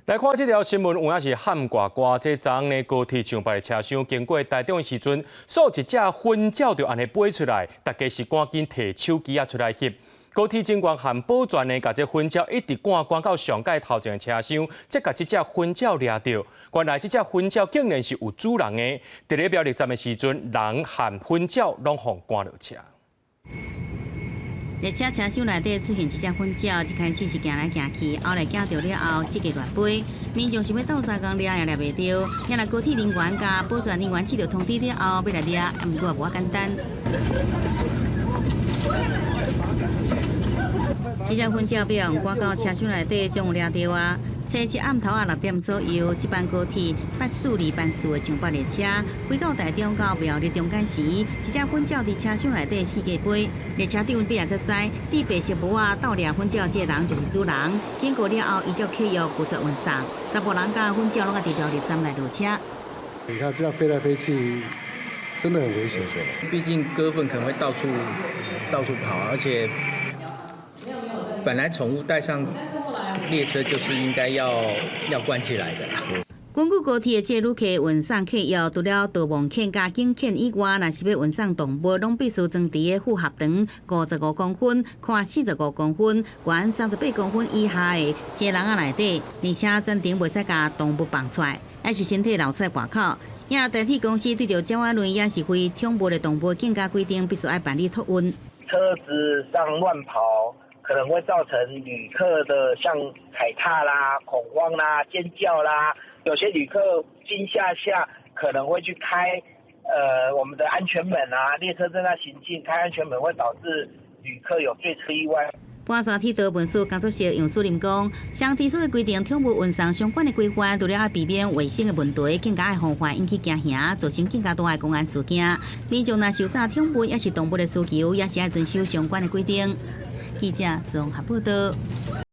來看這條新聞，有影是喊呱呱。這昨昏呢，高鐵上北車廂經過台中的時陣，煞一隻粉鳥就按呢飛出來，大家是趕緊提手機仔出來翕。高鐵警官和保全呢，共這粉鳥一直趕趕到上蓋頭前的車廂，才共這隻粉鳥掠著。原來這隻粉鳥竟然是有主人的。佇咧苗栗站的時陣，人和粉鳥攏予趕落車。列車車廂內底出現一隻粉鳥，一開始是行來行去，後來驚著了後，四界亂飛。民眾想欲鬥相共掠也掠袂著，遐若高鐵人員佮保全人員接著通知了後，欲來掠，毋過也無簡單。這隻粉鳥被趕到車廂內底，終於掠著啊！星期暗頭仔6點左右，這班高鐵842班次的上北列車飛到台中到苗栗中間時，一隻粉鳥佇車廂內底四界飛。列車長尾仔才知，戴白色帽仔鬥掠粉鳥這个人就是主人。經過了後，依照契約拒絕運送，查埔人佮粉鳥攏愛佇苗栗站內落車。你看這樣飛來飛去，真的很危險。畢竟鴿糞可能會到處到處跑，而且本來寵物帶上列車就是應該要關起來的。根據高鐵的這旅客運送契約，除了導盲犬佮警犬以外，若是欲運送動物，攏必須裝佇個副合長55公分、寬45公分、懸38公分以下的這籠仔內底，而且全程袂使共動物放出來，抑是身體露出來外口。也台鐵公司對著鳥仔類抑是非寵物的動物，更加規定必須愛辦理託運。車子上亂跑，可能會造成旅客的像踩踏啦、恐慌啦、尖叫啦，有些旅客驚嚇下可能會去開，我們的安全門啊，列車正在行進，開安全門會導致旅客有墜車意外。半山鐵道運輸工作室楊主任講，雙鐵所的規定，寵物運送相關的規範，除了愛避免衛生的問題，更加愛防範引起驚嚇，造成更加大的公安事件。民眾若收紮寵物抑是動物的需求，也是愛遵守相關的規定。記者綜合報道。